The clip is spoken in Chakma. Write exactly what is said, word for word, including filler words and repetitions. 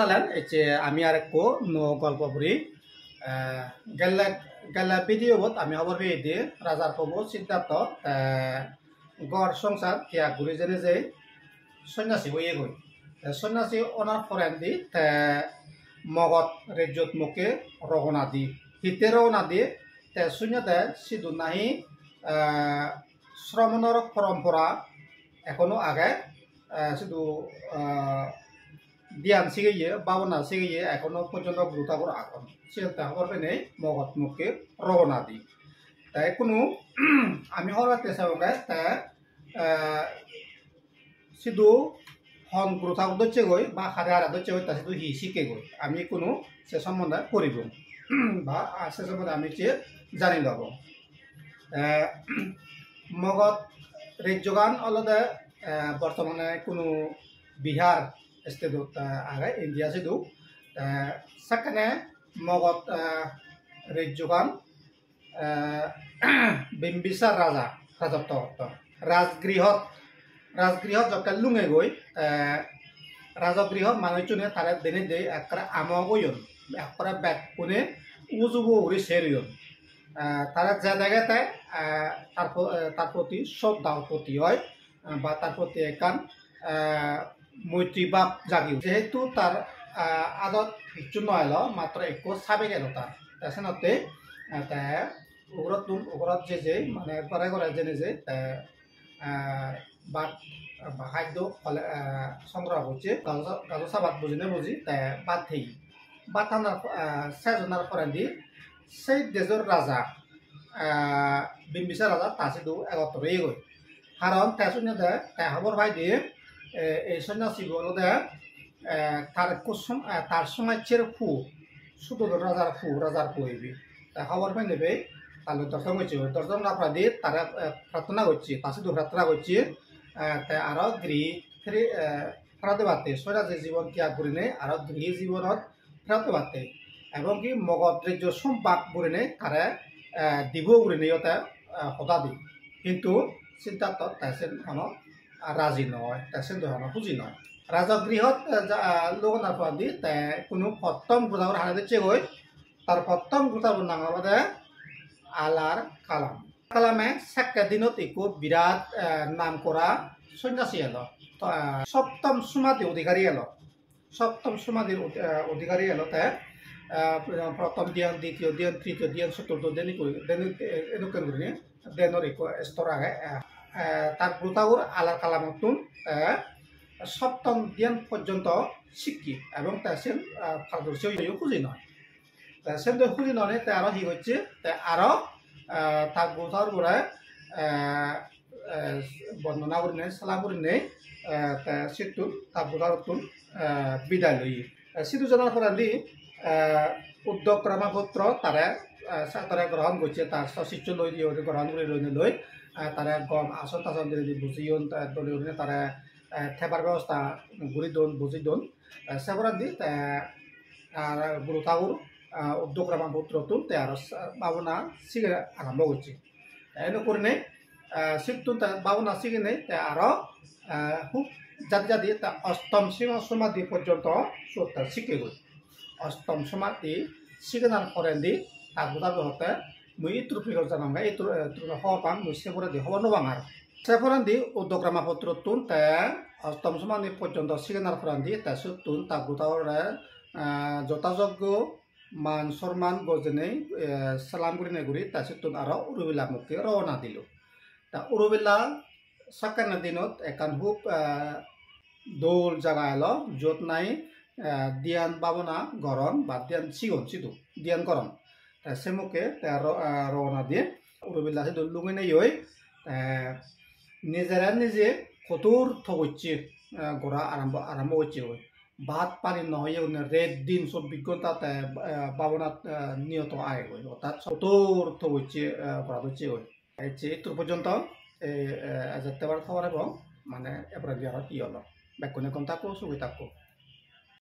Salen ecche ami arekko nuo golpo puri. Eh, gelle, gelle video bot ami hobor peyede rajar pobo Siddhartho, eh, ghor songsar tyag guri jene je sonyasi oyegoi. Te sonyasi onar porendi te Mogot rejjot mukke rogona di. Hitte rogona di? Te sunyede sidu nahi, eh, sromonor porompora ekhono age, eh, sidu, eh, dhyan sigeye, bhabona sigeye ekhono porjonto Guru Thakur agon. Siyen te hobor penei Mogot mukke rogona di. Te ekkunu ami hobor pette sebonge te, eh, sidu hon Guru Thakur docchegoi ba hare hare docchegoi, te sidu hi sikkegoi, ami ekkunu se sombonde poribong ba, ah, se sombonde ami se jani lobong. Eh, Mogot rejjogan olode, eh, bortomane ekkunu Bihar state-ot, eh, age, India sidu. Eh, sekkene Mogot, eh, rejjogan, eh, Bimbisar raja rajotto gotton. Rajgrihot, rajgrihot jokke lungegoi, eh, rajgrihot manuchchune tare denedi ekkere amok oyon, ekkere bekkune ujubo guri ser oyon. Eh, tara je dege te, eh, tar po-, eh, tar proti sroddha utpotti oi, eh, ba tar proti ekkan, eh, moitri bhab jagi. Jehetu tar, eh, adot hissu no elo, matro ekko sabek elo tar. Te senotte, eh, te ugurottun, ugurot je je, mane ghore ghore jene je, te eh, bhat, ba haddo hole, eh, songroho gocche, gajo, gajo sabat bujine buji, te bhat heye. Bhat hanar, eh, sej onar porendi sei dejor raja, eh, Bimbisar raja ta sidu egottor oyegoi. Karon te sunyede, te hobor paide, eh, ei sonyasibo olode, eh, tar ekko som-, eh, tar somajjer pu, Suddhodon rajar pu, rajar pu ibe. Te hobor penei be, tale dorson gocche, dorson na poredi tare, eh, prarthona gocche, ta sidu prarthona gocche, eh, te aro grihi phiri, eh, pherot ebatte, soiraji jibon tyag gurinei aro grihi jibonot pherot ebatte. Ebong ki Mogot rejjo sombhag gurinei tare, eh, dibo gurinei o te, eh, hoda di. Hintu Siddhartho te sen hono raji noi, te sen do hono huji noi. Rajgrihot, eh, ja-, eh, lugonar poredi te kunu pottom Guru Thakur hare docchegoi, tar pottom Guru Thakur nang olode Alar Kalam. Kalame sekke dinot ikko birat, eh, nam kora sonyasi elo. To, eh, soptom somadhi odhikari elo. Soptom somadhir od-, eh, odhikari elo te, eh, prothom dhyan, ditiyo dhyan, tritiyo dhyan, choturtho dhyan ikko, dhyan, eh, edokken gurinei dhyanor ikko stor age. Eh, eh, tar Guru Thakur Alar Kalamottun, eh, soptom dhyan porjonto sikke ebong te sen, eh, parodorshi oye huji noi. Te sen do huji noi, te aro hi gocche? Te aro, eh, tar Guru Thakur bore, eh, eh, bondona gurinei, salam gurinei, eh, te sittun, tar Guru Thakurottun, eh, bidai loye. Eh, sidu janar porendi, eh, Uddok Ramaputro tare, eh, sa-, tare grohon gocche, tar so-, siccho loi diye guri grohon guri loinei loi, eh, tare gom ason tason dinei di bujeyon, te dole gurinei tare, eh, thebar bebosta guri don, bujei don. Eh, se porendi te, ar Guru Thakur, eh, Uddok Ramaputrottun te aro sa-, bhabona sigere arambo gocche. Te eno gurinei, eh, sittun te bhabona siginei te aro, eh, hub jadi jadi te ostom sima somadhi porjonto siyot te sikkegoi. Ostom somadhi sigenar porendi ta Guru Thakur hotte mui ittur pijor janamge, ittur, eh, ittur hobor pang, mui se porendi hobor no pang ar. Se porendi Uddok Ramaputrottun te ostom somadhi porjonto sigenar porendi te sittun ta Guru Thakurore, eh, jothajoggo man sorman gojinei, eh, salam gurinei guri te sittun aro Urubela mukke rowona dilo. Ta Urubela sekkene dinot ekkan hub, eh, dol jaga elo, jiyot nahi, eh, dhyan bhabona goron ba dhyan sigon sidu, dhyan goron. Te se mukke te ro-, eh, rowona diye Urubela sidu lunginei oi, eh, nijere nije kotor topocche, eh, gora arambo, arambo gocche oi. Bhat pani no hoye gune ret din chobbish ghonta te, eh, bhabonat, eh, niyoto agegoi, orthat kotor topocche, eh, gora docche oi. Ecche ittur porjonto, eh, eh, ejette bar hobor ebong, mane, e porendi aro hi olo. Bekkune gom thakko, sugi thakko.